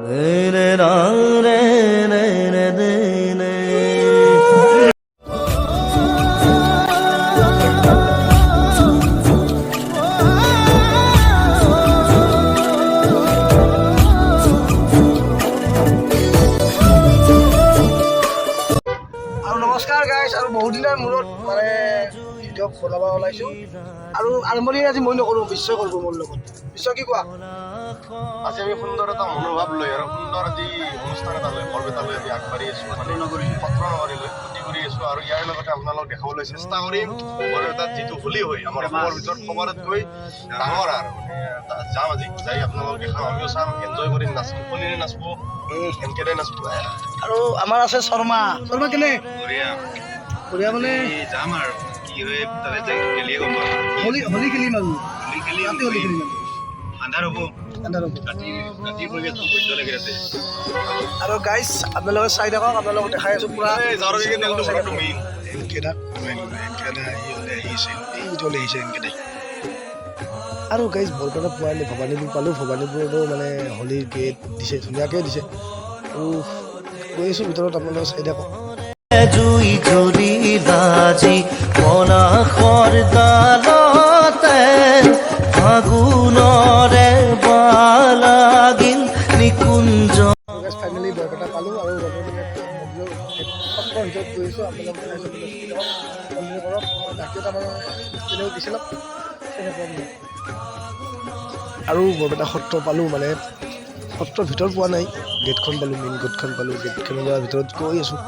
আৰু নমস্কাৰ গাইছ। আৰু বহুত দিনৰ মূৰত মানে ভিডিঅ' বনাব ওলাইছোঁ। আৰু আৰম্ভণি আজি মই নকৰোঁ, বিশ্ব কৰিব মোৰ লগত। বিশ্ব, কি কোৱা? আজি আমি সুন্দৰ এটা মনোভাৱ লৈ আৰু সুন্দৰ আজি অনুষ্ঠান এটা লৈ, বৰপেটালৈ আমি আগবাঢ়ি আছোঁ, মানে সত্ৰ নগৰীলৈ গতি কৰি আছোঁ। আৰু ইয়াৰ লগতে আপোনালোক দেখাবলৈ চেষ্টা কৰিম বৰপেটাত যিটো হোলী হয়, আমাৰ অসমৰ ভিতৰত সবাতকৈ ডাঙৰ। আৰু মানে তাত যাম আজি, যাই আপোনালোক দেখাম, আমিও চাম, এনজয় কৰিম, নাচিম, হোলীৰে নাচব, এনকেৰে নাচব। আৰু আমাৰ আছে শৰ্মা। শৰ্মা, কেনে? বঢ়িয়া। বঢ়িয়া মানে? যাম আৰু কি হয় তাতে যাই গেলিয়ে গম পাম। হোলী হোলী খেলিম আৰু হোলী খেলিম। ৰাতি হোলী খেলিম আৰু। আন্ধাৰ হ'ব। আন্ধাৰ হ'ব। ৰাতি ৰাতিৰ পৰিৱেশটো বৈদ্য লাগে তাতে। আৰু গাইছ, আপোনালোকে চাই থাকক, আপোনালোকক দেখাই আছোঁ পুৰা। মেইন। এনকেদাক এনকেদা এই আহিছে, এইটো আহিছে এনকেদাই। আৰু গাইজ, বৰপেটা পোৱাই নাই, ভৱানীপুৰ পালোঁ। ভৱানীপুৰতো মানে হোলীৰ গেট দিছে, ধুনীয়াকৈ দিছে। আৰু গৈ আছোঁ ভিতৰত, আপোনালোকে চাই থাকক। জুই জ্বলিল আজি পলাশৰ ডালতে, ফাগুনৰে বা লাগিল নিকুঞ্জ। গাইজ, ফাইনেলি বৰপেটা পালোঁ আৰু বৰপেটা মন্দিৰৰ সত্ৰৰ ভিতৰত গৈ আছোঁ। আপোনালোক দেখাইছোঁ, আপোনালোকে চাই থাকক, কণ্টিনিউ কৰক। বাকী এটা আমাৰ তেনেকৈ দিছিলোঁ তেনেকুৱা মানে। আৰু বৰপেটা সত্ৰ পালোঁ, মানে সত্ৰৰ ভিতৰত পোৱা নাই, গেটখন পালোঁ, মেইন গেটখন পালোঁ। গেটখনৰ পৰা ভিতৰত গৈ আছোঁ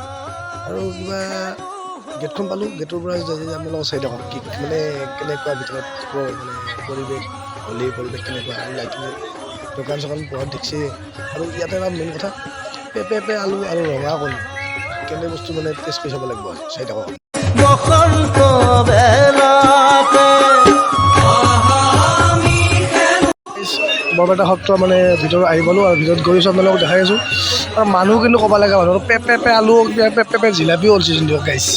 আৰু কিবা গেটখন পালোঁ। গেটৰ পৰা যাই যাই আপোনালোকে চাই থাকক কি মানে কেনেকুৱা ভিতৰত মানে পৰিৱেশ, হোলীৰ পৰিৱেশ কেনেকুৱা। আৰু লাইটিং, দোকান চোকান পোহৰ দেখছে। আৰু ইয়াতে এটা মেইন কথা, পেপে পে আলু আৰু ৰঙা কণী কেনে বস্তু মানে টেষ্ট কৰি চাব লাগিব। চাই থাকক। বসন্ত বেলাতে। বৰপেটা সত্ৰ মানে ভিতৰত আহি গ'লোঁ আৰু ভিতৰত গৈছোঁ, আপোনালোকক দেখাই আছোঁ। আৰু মানুহ কিন্তু ক'ব লাগে, মানুহ পেপে পে আলু, পেপে পেপে জিলাপিও ওলছে দিয়ক গাইছ।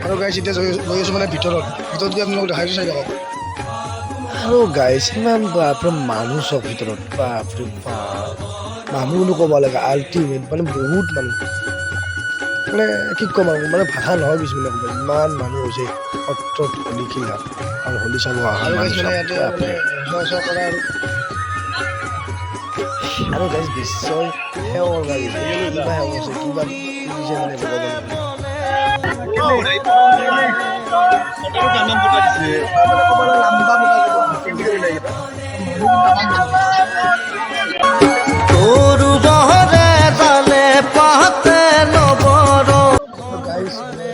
আৰু গাইছ, এতিয়া গৈ আছোঁ মানে ভিতৰত। ভিতৰত গৈ আপোনালোকক দেখাইছোঁ, চাই থাকক। আৰু গাইছ, ইমান বাপৰে মানুহ চব ভিতৰত, বাপৰে বাপ, মানুহ কিন্তু ক'ব লাগে আল্টিমেট, মানে বহুত মানুহ। মানে কি ক'ম আৰু, মানে ভাষা নহয় কিছুমানে ক'ব, ইমান মানুহ হৈছে সত্ৰত হোলী খেলা আৰু হোলী চাব অহা আৰু মানুহ গাইছ, মানে চব, ইয়াতে বাপৰে। মানে সেৱা চেৱা কৰা আৰু আৰু গাইছ, বিশ্বই সেৱা কৰিব গৈছে, কিবা সেৱা কৰিছে, কিবা দিছে মানে ভগৱানক। মানে ক'ব লাগে লাম্বা মোটা। তৰু বহৰে ডালে পাতে নবৰ। গাইছ, মানে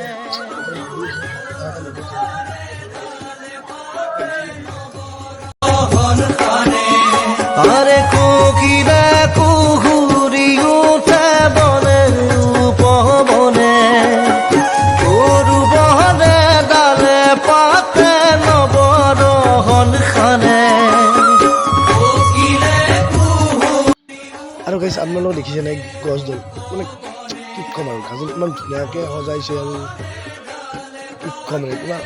আৰে কোকিলে কুহুৰি উঠে বনে উপবনে, তৰু বহৰে ডালে পাতে নবৰহন খানে। আৰু গাইছ, আপোনালোকে দেখিছে নাই গছডাল? মানে কি ক'ম আৰু, গাছডাল ইমান ধুনীয়াকৈ সজাইছে আৰু কি ক'ম মানে ইমান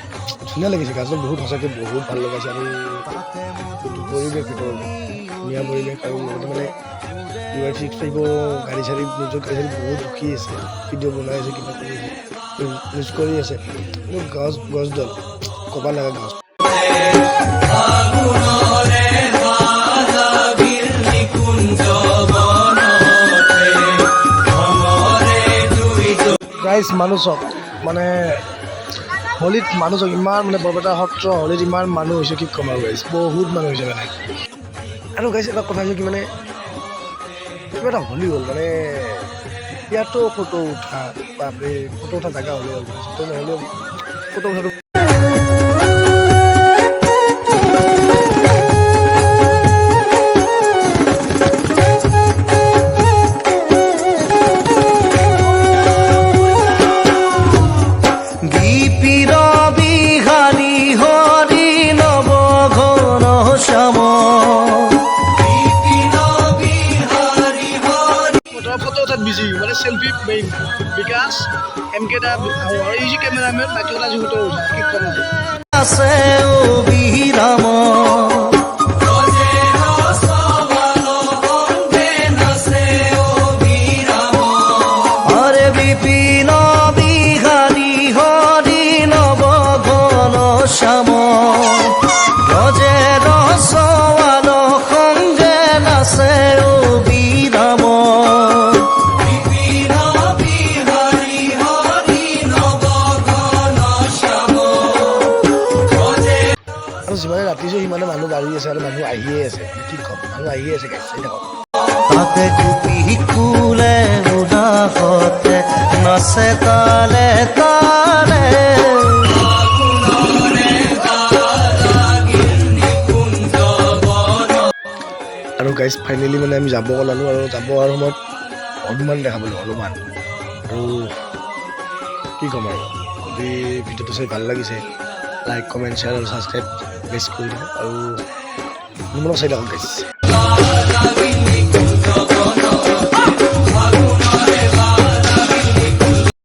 ধুনীয়া লাগিছে গাছডাল, বহুত সঁচাকৈ বহুত ভাল লগাইছে। আৰু যোনটো পৰিৱেশ ভিতৰত, ধুনীয়া পৰিৱেশ। আৰু লগতে মানে ইউ আৰ 65ও গাড়ী চাড়ী, নিজৰ গাড়ী চাড়ী বহুত ৰখি আছে, ভিডিঅ' বনাই আছে, কিবা কৰি আছে, ইউজ কৰি আছে। কিন্তু গছডাল ক'ব লগা গছ। গাইছ, মানুহ চাওক, মানে হোলীত মানুহ চাওক ইমান, মানে বৰপেটা সত্ৰ হোলীত ইমান মানুহ হৈছে, কি ক'ম আৰু গাইছ, বহুত মানুহ হৈছে মানে। আৰু গাইছ, এটা কথা হৈছে কি, মানে কিবা এটা হোলী হ'ল মানে ইয়াতো ফটো উঠা, বাপৰে, ফটো উঠা জেগা হ'লে হ'ল, ফটো নহ'লেও ফটো উঠাটো। বিপিৰ বিহাৰী হৰি। বিকাশ, এম কে দা আৰু এই যে কেমেৰামেন, বাকী কথা যিহেতু কি ক'ম আজি। আছে অবিৰাম। আৰে বিপিন বিহাৰী হৰি নৱ ঘন শ্যাম, ব্ৰজে ৰসৱাল সঙ্গে নাচে অবিৰাম। আৰু যিমানে ৰাতিছে, সিমানে মানুহ বাঢ়ি আছে আৰু মানুহ আহিয়ে আছে। মানে কি ক'ম, মানুহ আহিয়ে আছে গাইছ, চাই থাকক। তাতে গোপী কুলে উদাসতে নাচে তালে তালে। আৰু গাইজ, ফাইনেলি মানে আমি যাব ওলালোঁ আৰু যাব আৰু সময়ত হনুমান দেখা পালোঁ, হনুমান। আৰু কি ক'ম আৰু, যদি ভিডিঅ'টো চাই ভাল লাগিছে, লাইক, কমেণ্ট, শ্বেয়াৰ আৰু ছাবস্ক্ৰাইব বেছ কৰি দিব আৰু হনুমানক চাই থাকক গাইজ।